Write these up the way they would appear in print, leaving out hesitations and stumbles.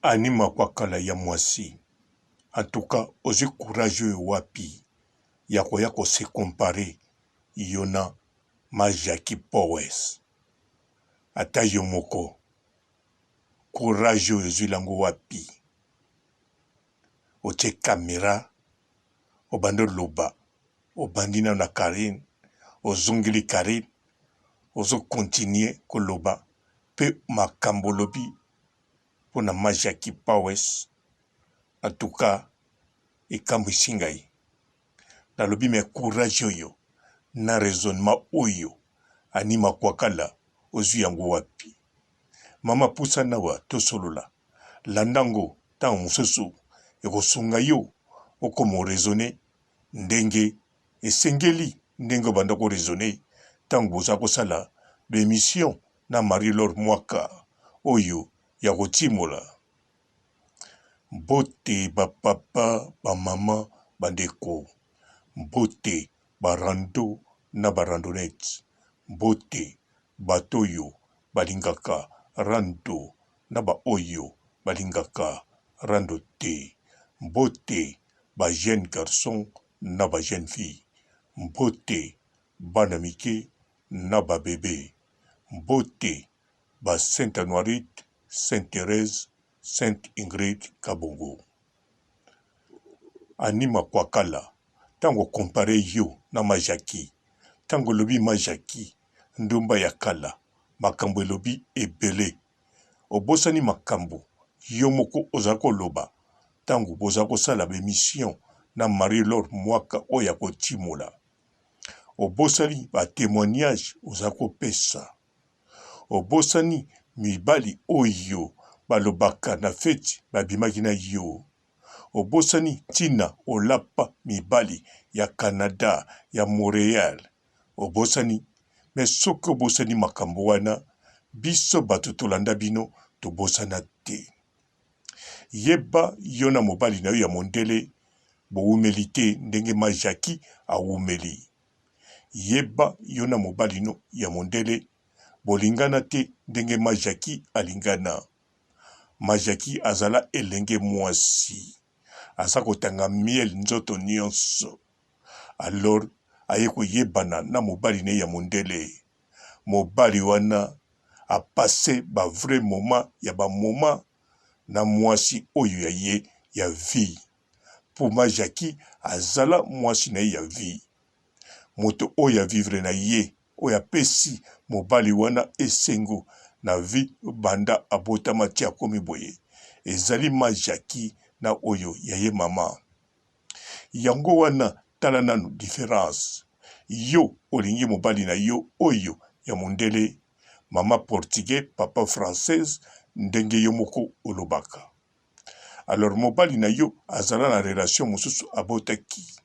Annie Makwakala ya mwasi en tout cas ozwi courage oyo wapi ya koya ko se comparer yo na ma Jackie Powes ata yo moko courage oyo ozwili yango wapi otie camera obandi oloba obandi nanu na Carine ozongeli Carine ozo continuer koloba pe makambo olobi pona ma Jackie Powes en tout cas ekamwisi ngai nalobi mais courage oyo na raisonnement oyo Annie Makwakala ozwi yango wapi mama pusana awa tosolola landa ngo tango mosusu ekosunga yo okoma o raisonner ndenge esengeli ndenge obanda ko raisonner tango boza kosala ba emission na Marie Laure Mwaka oyo ya kotimola. Mbote ba papa, ba mama, ba ndeko. Mbote ba rando na ba randonnettes. Mbote bato oyo balingaka rando na ba oyo balingaka rando te. Mbote ba jeunes garçons na ba jeunes filles. Mbote bana mike na ba bebe. Mbote ba Saint Anuarite, Sainte Therèse, Sainte Ingrid Kabongo. Annie Makwakala, tango o comparer yo na ma Jackie, tango olobi ma Jackie ndumba ya kala, makambo elobi ebele. Obosani makambo yo moko ozalaki koloba tango bozalaki kosala ba emissions na Marie Laure Mwaka oyo ya kotimola. Obosani ba temoignages oza kopesa. Obosani mibali oyo balobaka na feti babimaki na yo. Obosani tina olapa mibali ya Canada, ya Montreal. Obosani? Mais soki obosani makambo wana, biso bato tolanda bino tobosana te. Yeba yo na mobali na yo ya mondele bowumeli te ndenge ma Jackie awumeli. Yeba yo na mobali no ya mondele bolingana te ndenge ma Jackie alingana. Ma Jackie azala elenge muasi aza kotanga miel nzoto nionso alors aye koyebana na mobali na ye ya mondele. Mobali wana a passe ba vrai moment ya ba moment na muasi oyo ya ye ya vie. Po ma Jackie azala muasi na ye ya vie. Moto oyo a vivre na ye, oyo apesi mobali wana esengo na vie banda abotama ti akomi boye, ezali ma Jackie na oyo ya ye mama. Yango wana tala nanu difference. Yo olingi mobali na yo oyo ya mundele, mama portugais papa française ndenge yo moko olobaka. Alors mobali na yo azala na relation mosusu abotaki.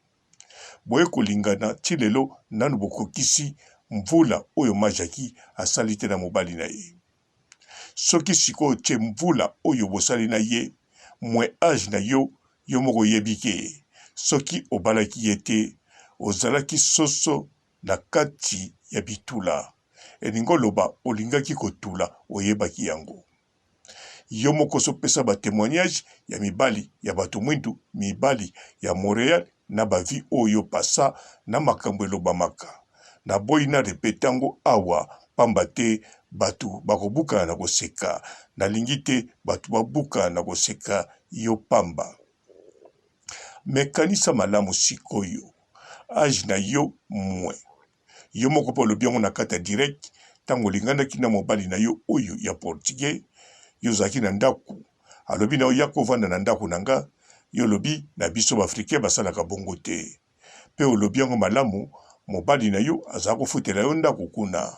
Boye kolingana ti lelo nanu bokokisi mvula oyo ma Jackie asali te na mobali na ye. Soki sikoyo otie mvula oyo bosali na ye moins age na yo, yo moko oyebi ke soki obalaki ye te ozalaki soso na kati ya bitula. Elingi oloba olingaki kotula oyebaki yango. Yo moko ozo pesa ba temoignage ya mibali ya batu mwindu, mibali ya Montreal na ba vie oyo yo passa na makambo elobamaka. Na boyi na repeter yango awa pamba te batu bako bukana na koseka. Na lingi te batu ba bukana na koseka yo pamba. Mais kanisa malamu sikoyo age na yo moins Yo moko pe olobi yango na kati ya direct tango olinganaki na mobali na yo oyo ya portugais, yo ozalaki na ndaku, alobi na yo yaka ovanda na ndaku na nga, yo olobi na biso ba africain basalaka bongo te. Pe olobi yango malamu mobali na yo azalaka kofutela yo ndaku kuna.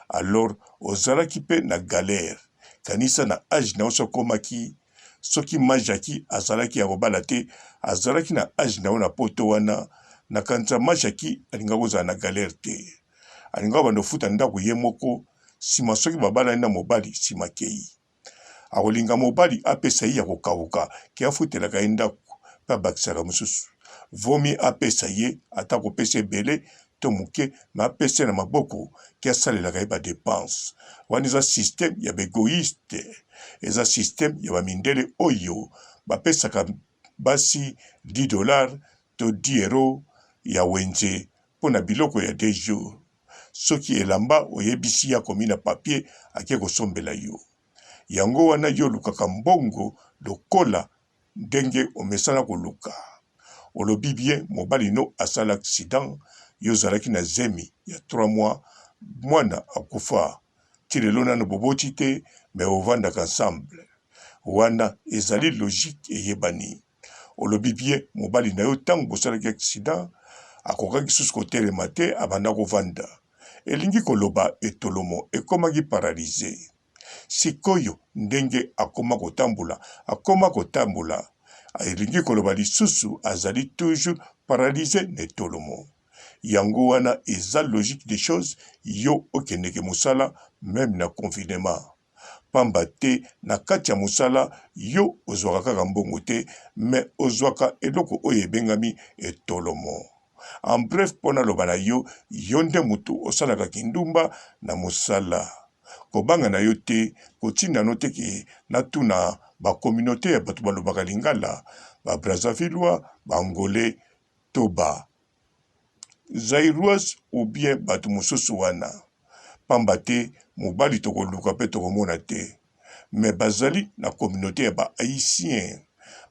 Alors ozalaki pe na galère kanisa na age na yo soki okomaki soki ma Jackie azalaki ya kobala te azalaki na age na yo na poto wana nakanisa ma Jackie alingaki kozala na galère te alingaki kobanda kofuta ndako ye moko sima soki babalani na mobali sima akeyi Akolinga mobali apesa ye ya kokauka ke afutelaka ye ndaku pe abakisaka mosusu. Vaut mieux apesa ye ata akopesa ebele. to moke mais apesa ye na maboko ke asalelaka ye ba depense. Wana eza système ya ba egoïste, eza système ya ba mindele oyo bapesaka basi 10 dollars to 10 euros ya wenze mpo na biloko ya deux jours. Soki elamba oyebisi ye akomi na papier ake kosombela yo. Yango wana yo olukaka mbongo lokola ndenge omesana koluka. Olobi bien mobali no asala accident yo ozalaki na zemi ya 3 mois mwana akufa ti lelo nanu boboti te mais bovandaka ensemble wana ezali logique eyebani. Olobi bien mobali na yo tangu bosalaki accident akokaki susu kotelema te abanda kovanda elingi koloba etolomo ekomaki paralyse. Sikoyo ndenge akoma kotambola, akoma kotambola elingi koloba lisusu azali toujours paralyse na etolomo. Yango wana eza logique des choses yo okendeke mosala meme na confinement. Pamba te na kati ya mosala yo ozwaka kaka mbongo te mais ozwaka eloko oyo ebengami etolomo. En bref mpo naloba na yo, yo nde mutu osalaka kindumba na mosala. Kobanga na yo te, kotinda no te ke natuna ba communaute ya batu balobaka lingala, ba Brazzavillois, ba Angolais to ba Zairois ou bien batu mosusu wana. Pamba te mobali tokoluka pe tokomona te. Mais bazali na communaute ya ba Haïtiens.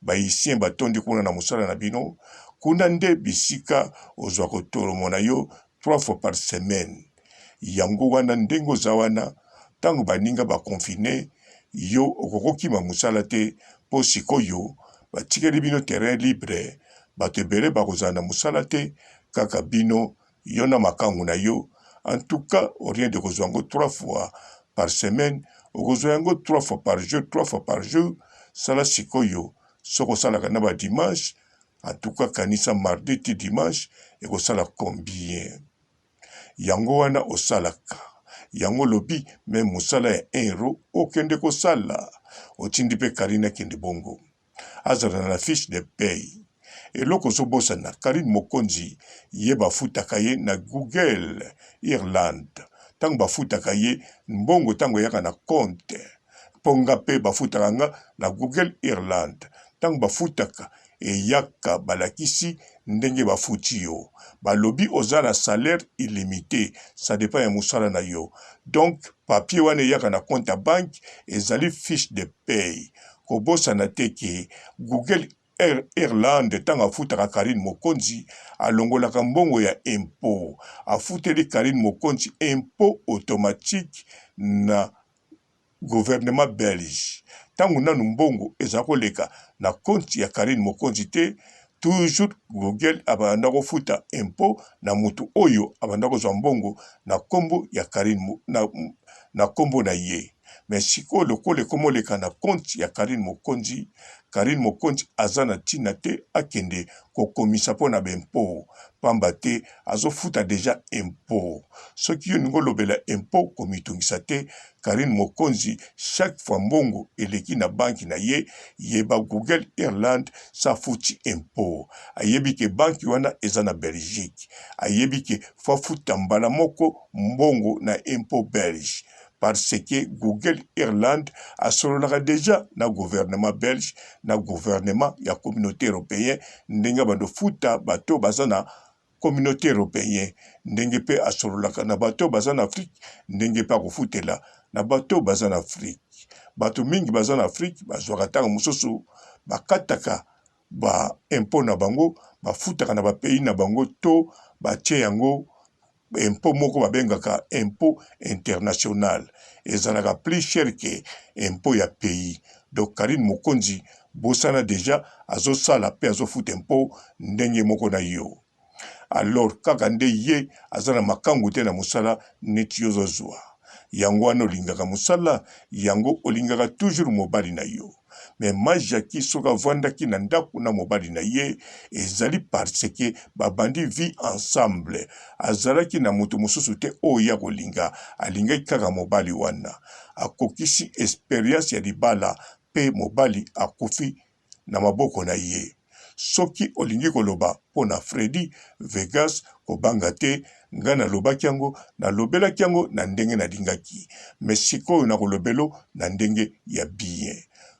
Ba Haïtiens batondi kuna na mosala na bino. Kuna nde bisika ozwaka otolomo na yo 3 fois par semaine. Yango wana ndenge oza wana tango baninga ba confine yo okoki kokima mosala te po sikoyo batikeli bino terrain libre bato ebele bakozala na mosala te kaka bino yo na makangu na yo en tout cas au rien de kozwa yango 3 fois par semaine okozwa yango 3 fois par jour 3 fois par jour sala sikoyo soki osalaka na ba dimanche en tout cas kanisa mardi ti dimanche ekosala combien yango wana osalaka yango olobi me mosala ya 1 euro okende kosala otindi mpe Karine akende bongo azala na fiche de paye eloko ozobosana Karine Mokonzi ye bafutaka ye na Google Irlande ntango bafutaka ye mbongo ntango eyaka na compte mpo nga mpe bafutaka nga na Google Irlande ntango bafutaka eyaka balakisi ndenge bafuti yo balobi oza na salaire illimité ça dépend ya mosala na yo donc papier wana eyaka na compte ya banque ezali fiche de paye kobosana te ke Google Irlande ntango afutaka Karine Mokonzi alongolaka mbongo ya impot afuteli Karine Mokonzi impot automatique na gouvernement belge ntango nanu mbongo eza koleka na compte ya Karine Mokonzi te toujours Google abanda kofuta impot na mutu oyo abanda kozwa mbongo na kombo ya Karine na kombo na ye mais sikoyo lokola ekomoleka na compte ya Karine Mokonzi Karine Mokonzi aza na ntina te akende kokomisa mpo na ba impot pamba te azofuta deja impot soki yo olingi olobela impot komitungisa te Karine Mokonzi chaque fois mbongo eleki na banki na ye yeba Google Irlande safuti impot ayebi ke banki wana eza na Belgique ayebi ke fo afuta mbala moko mbongo na impot belge parce que Google Irlande asololaka deja na gouvernement belge na gouvernement ya communauté européen ndenge bando futa bato baza na communauté européen ndenge mpe asololaka na bato baza na Afrique ndenge mpe akofutela na bato baza na Afrique bato mingi baza na Afrique bazwaka ntango mosusu bakataka ba impot na bango bafutaka na ba pays na bango to batie yango impot moko babengaka impot international ezalaka plus cher ke impot ya pays donc Karine Mokonzi bosana deja azosala pe azofuta impot ndenge moko na yo alors kaka nde ye aza na makangu te na mosala neti yo ozozwa yango wana olingaka mosala yango olingaka toujours mobali na yo Mais ma Jackie soki avandaki na ndaku na mobali na ye ezali parce que babandi vie ensemble azalaki na moto mosusu te oyo ye akolinga alingaki kaka mobali wana akokisi experience ya libala pe mobali akufi na maboko na ye soki olingi koloba mpo na Freddy Vegas kobanga te. Ngai nalobaki yango, nalobelaki yango na ndenge nalingaki, mais sikoyo nakolobelo na ndenge ya bien.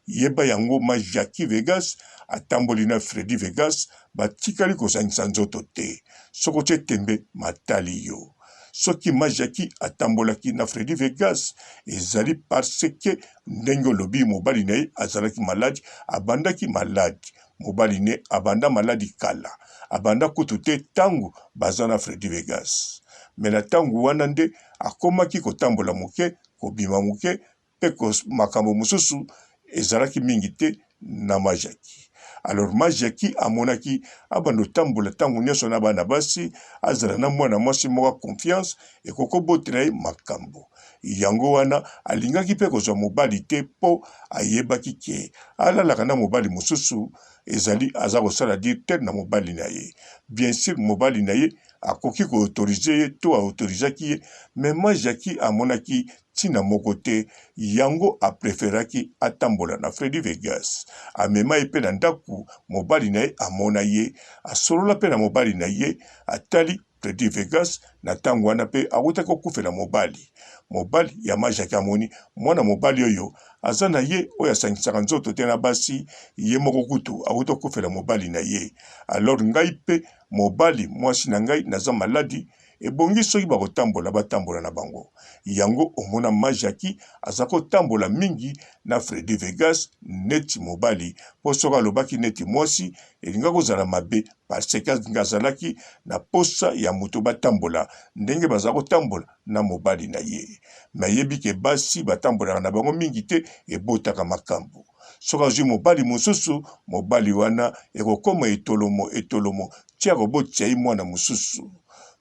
Yeba yango ma Jackie Vegas atamboli na Freddy Vegas batikali kosangisa nzoto te. Soki otie tembe matali yo. Soki ma Jackie atambolaki na Freddy Vegas ezali parce que ndenge olobi mobali na ye azalaki malade, abandaki malade. Mobali ne abanda maladi kala, abanda kutu te tangu baza na Freddy Vegas. Mais na tangu wana nde akomaki kotambola moke, kobima moke pe makambo mosusu ezalaki mingi te na ma Jackie. Alors ma Jackie amonaki abanda otambola tango nionso na bana basi, azala na mwana mwasi moko ya confiance ekoki kobotela ye makambo. Yango wana alingaki pe kozwa mobali te po ayebaki ke alalaka na mobali mosusu ezali aza kosala adultère na mobali na ye. Bien sur mobali na ye akoki ko autoriser ye to a autorisaki ye mais ma Jackie amonaki tina moko te yango a preferaki atambola na Freddy Vegas. Amema ye pe na ndaku mobali na ye amona ye, asolola pe na mobali na ye atali Freddy Vegas na tango wana pe awutaki kokufela mobali. Mobali ya ma Jackie amoni mwana mobali oyo aza na ye oyo asangisaka nzoto te na basi, ye moko kutu awuti kokufela mobali na ye. Alors ngai pe mobali mwasi na ngai naza maladi ebongi soki bakotambola batambola na bango. Yango omona ma Jackie aza kotambola mingi na Freddy Vegas neti mobali po soki alobaki neti mwasi elingaki kozala mabe parce que azalaki na posa ya moto batambola ndenge baza kotambola na mobali na ye. Mais ayebi ke basi batambolaka na bango mingi te, ebotaka makambo. Soki azwi mobali mosusu, mobali wana ekokoma etolomo etolomo ti akobotia ye mwana mosusu.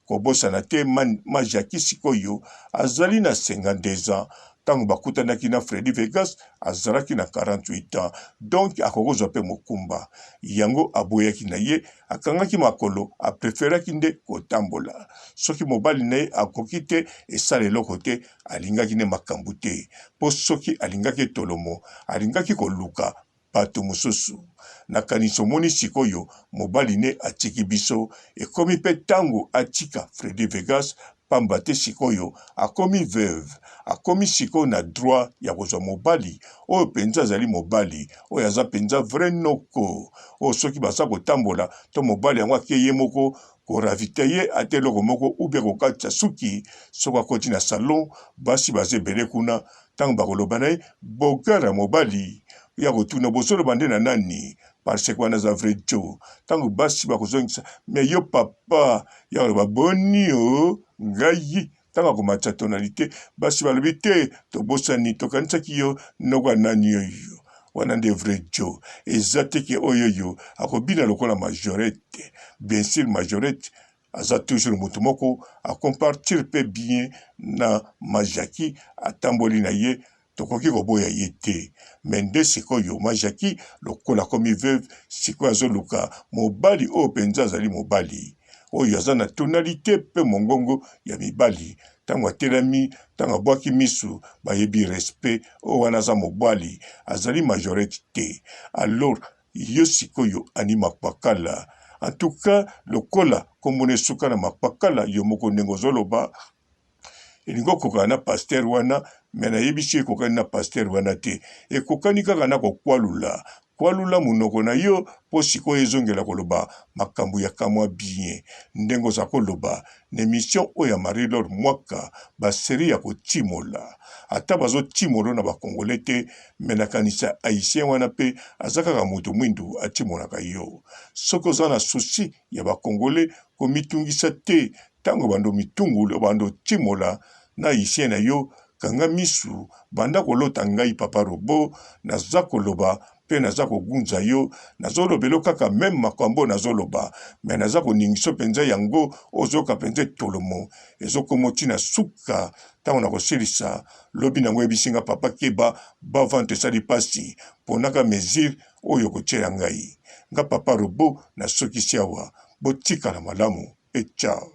Kobosana te ma Jackie sikoyo azali na 52 ans, tango bakutanaki na Freddy Vegas azalaki na 48 ans donc akoki kozwa pe mokumba. Yango aboyaki na ye, akangaki makolo, a preferaki nde kotambola. Soki mobali na ye akoki te esala eloko te, alingaki nde makambu te. Po soki alingaki etolomo, alingaki koluka bato mosusu. Nakanisi omoni sikoyo mobali ne atiki biso, ekomi pe tango atika Freddy Vegas pamba te sikoyo akomi veuve, akomi sikoyo na droit ya kozwa mobali oyo penza azali mobali oyo aza penza vrai noko oyo soki baza kotambola to mobali yango ake ye moko ko ravitailler ata eloko moko ou bien kokatisa suki soki akoti na salon basi baza ebele kuna Tango bakoloba na ye bogar ya mobali ya kotuna bozoloba nde na nani parce que wana aza vrai djo tango basi bakozongisa mais yo papa ya koloba boni o ngai tango akomatisa tonalite basi balobi te tobosani tokanisaki yo noko ya nani oyo wana nde vrai djo eza te ke oyo oyo akobina lokola majorette bien sur majorette Aza toujours mutu moko a compartir pe bien na ma Jackie atamboli na ye tokoki koboya ye te mais nde sikoyo ma Jackie lokola akomi veuve sikoyo azoluka mobali oyo penza azali mobali oyo aza na tonalite pe mongongo ya mibali tango atelami tango abwaki misu bayebi respect oyo wana aza mobali azali majorette te alors Yo sikoyo Annie Makpakala en tout cas lokola kombo na esuka na Makpakala yo moko ndenge ozoloba elingi okokana na pasteur wana mais nayebisi yo ekokani na pasteur wana te ekokani kaka na kokwalula kwalula monoko na yo mpo sikoyo ezongela koloba makambo ya kamwa bien ndenge oza koloba na emission oyo ya Marie Laure Mwaka ba serie ya kotimola ata bazo timolo na ba congolais te mais nakanisa haïtien wana pe aza kaka moto mwindu atimolaka yo soki oza na souci ya ba congolais komitungisa te tango bando mitungulu bando timola na haïtien na yo kanga misu banda kolota ngai papa robot naza koloba pe naza kogunza yo nazolobelo kaka meme makambo nazoloba me naza koningiso mpenza yango ozoyoka mpenza etolomo ezokomo ti na suka ntango nakosilisa lobi nango oyebisi nga papa keba bavante esali mpasi ponaka mesure oyo okotiela ngai nga papa robo nasukisi awa botikala malamu pe ciao.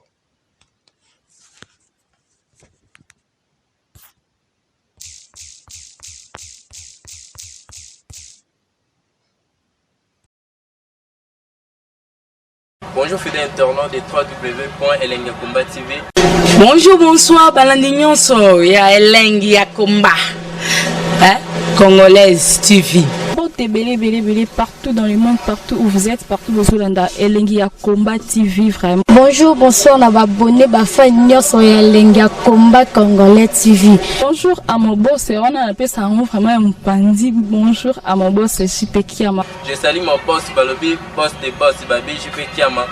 Bonjour fidèles internautes de www.elengiyakomba TV. Bonjour, bonsoir, balandi nyonso ya Elengi ya Komba. Hein? Congolaise TV. Mbote ebele ebele ebele partout dans le monde, partout où vous êtes, partout bozolanda Elengi ya Combat TV vraiment. Bonjour, bonsoir na ba abonné ba fan nyonso ya Elengi ya Combat Congolais TV. Bonjour à mon boss, wana napesa yango vraiment ya mopanzi. Bonjour à mon boss JP Kiama. Je salue mon boss Balobi, boss des boss Babi JP Kiama.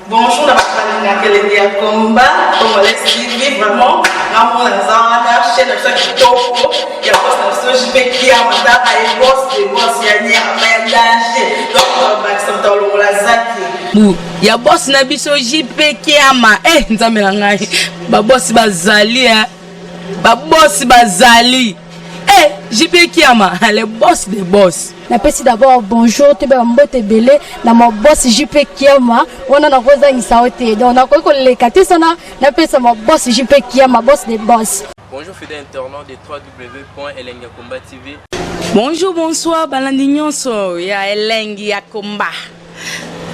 Bonjour na bato balingaka Elengi ya Combat Congolais TV, vraiment ngamona naza wana chaîne na biso ya kitoko ya boss na biso JP Kiama, tala ye boss de boss ya nyama ya danger, donc bakisa moto alongola zaki Bu ya boss na biso JP Kiama. Eh nzambe na ngai, ba boss bazali eh. Ba boss bazali. Eh JP Kiama, le boss des boss. Napesi d'abord bonjour toyeba mbote ebele na ma boss JP Kiama, wana nakozangisa yo te, donc nakoki koleka te sana napesa ma boss JP Kiama, boss des boss. Bonjour fidèles internautes de www.elengiyakomba TV. Bonjour, bonsoir, balandi nyonso ya Elengi ya Komba.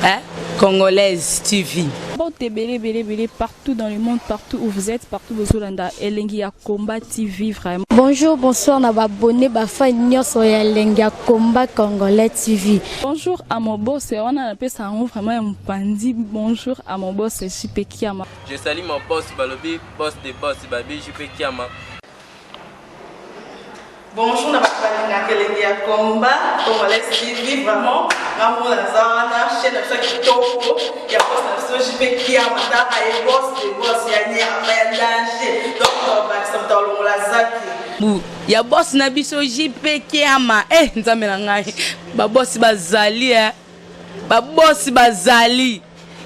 Hein? Congolaise TV. Mbote ebele ebele ebele partout dans le monde, partout où vous êtes, partout bozolanda Elengi ya Combat TV vraiment. Bonjour, bonsoir na ba abonné ba fan nyonso ya Elengi ya Combat Congolais TV. Bonjour à mon boss, wana napesa yango vraiment ya mopanzi. Bonjour à mon boss JP Kiama. Je salue mon boss Balobi, boss des boss Babi JP Kiama. Bonjour na bato balingaka Elengi ya Combat Congolais TV, vraiment ngamona naza wana chaîne na biso ya kitoko ya boss na biso JP Kiama, tala ye boss de boss ya nyama ya danger, donc bakisa moto alongola zaki Bu ya boss na biso JP Kiama. Eh nzambe na ngai, ba boss bazali eh. Ba boss bazali.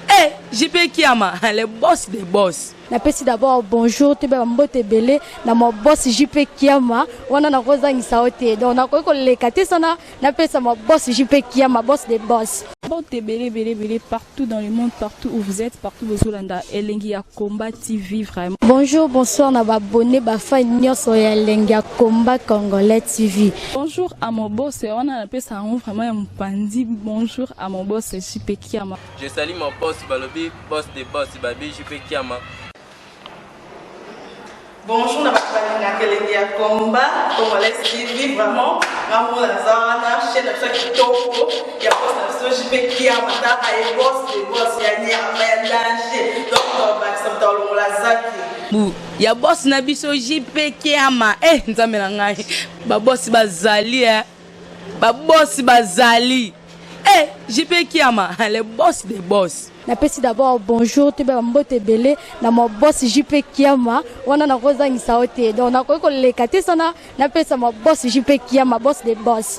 Eh JP Kiama, le boss des boss. Napesi d'abord bonjour toyeba mbote ebele na ma boss JP Kiama, wana nakozangisa yo te, donc nakoki koleka te sana napesa ma boss JP Kiama, boss des boss. Mbote ebele ebele ebele partout dans le monde, partout où vous êtes, partout bozolanda Elengi ya Combat TV vraiment. Bonjour, bonsoir na ba abonné ba fan nyonso ya Elengi ya Combat Congolais TV. Bonjour à mon boss, wana napesa yango vraiment ya mopanzi. Bonjour à mon boss JP Kiama. Je salue mon boss Balobi, boss des boss Babi JP Kiama. Bonjour na bato balingaka Elengi ya Combat Congolais TV, vraiment ngamona naza wana chaîne na biso ya kitoko ya boss na biso JP Kiama, tala ye boss de boss ya nyama ya danger, donc bakisa moto alongola zaki Bu ya boss na biso JP Kiama. Eh nzambe na ngai, ba boss bazali eh. Ba boss bazali. Eh JP Kiama, le boss des boss. Napesi d'abord bonjour toyeba mbote ebele na ma boss JP Kiama, wana nakozangisa yo te, donc nakoki koleka te sana napesa ma boss JP Kiama, boss des boss.